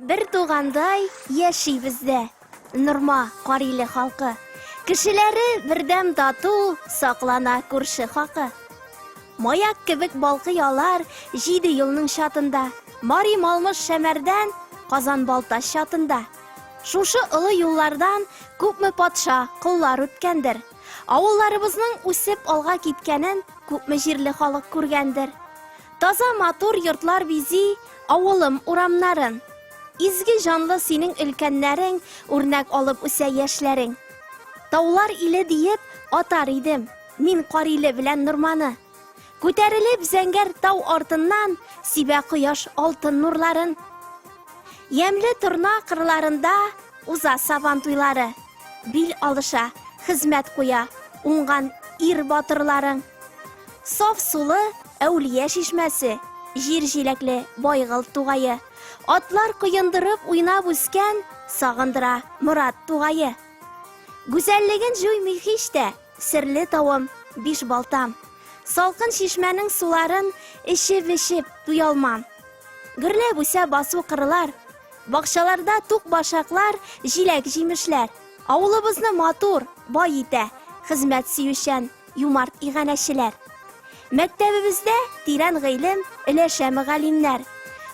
Бер тугандай яши бездә Норма Кариле халкы. Кешеләре бердәм тату, саклана күрше хакы. Маяк кебек балкый алар җиде юлның чатында. Мари Малмыш Шәмәрдән, Казан Балтач чатында. Шушы олы юллардан күпме патша, коллар үткәндер. Авылларыбызның үсеп алга киткәнен күпме җирле халык күргәндер. Таза матур йортлар бизи авылым урамнарын. Изге җанлы синең өлкәннәрең, үрнәк алып үсә яшьләрең. Таулар иле диеп атар идем мин Кариле белән Норманы. Күтәрелеп зәңгәр тау артыннан сибә кояш алтын нурларын. Ямьле торна кырларында уза сабан туйлары. Бил алыша, хезмәт куя уңган ир батырларың. Саф сулы Әүлия чишмәсе, җир җиләкле Байгыл тугае. Атлар коендырып уйнап үскән сагындыра Морат тугае. Гүзәллеген җуймый һич тә серле тавым Бишбалтам. Салкын чишмәнең суларын эчеп-эчеп туялмам. Гөрләп үсә басу кырлар, бакчаларда тук башаклар, җиләк-җимешләр. Авылыбызны матур, бай итә хезмәт сөючән юмарт иганәчеләр. Мәктәбебездә тирән гыйлем өләшә мөгаллимнәр.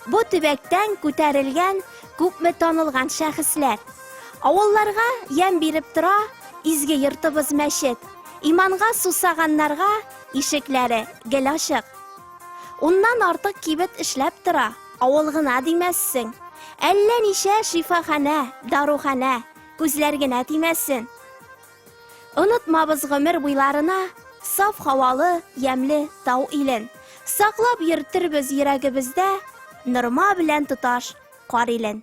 Бу төбәктән күтәрелгән күпме танылган шәхесләр. Авылларга ямь биреп тора изге йортыбыз мәчет. Иманга сусаганнарга ишекләре гел ачык. Уннан артык кибет эшләп тора, авыл гына димәссең. Әллә ничә шифаханә, даруханә, күзләр генә тимәсен. Онытмабыз гомер буйларына саф һавалы, ямьле тау илен. Саклап йөртербез йөрәгебездә Норма белән тоташ кар илен.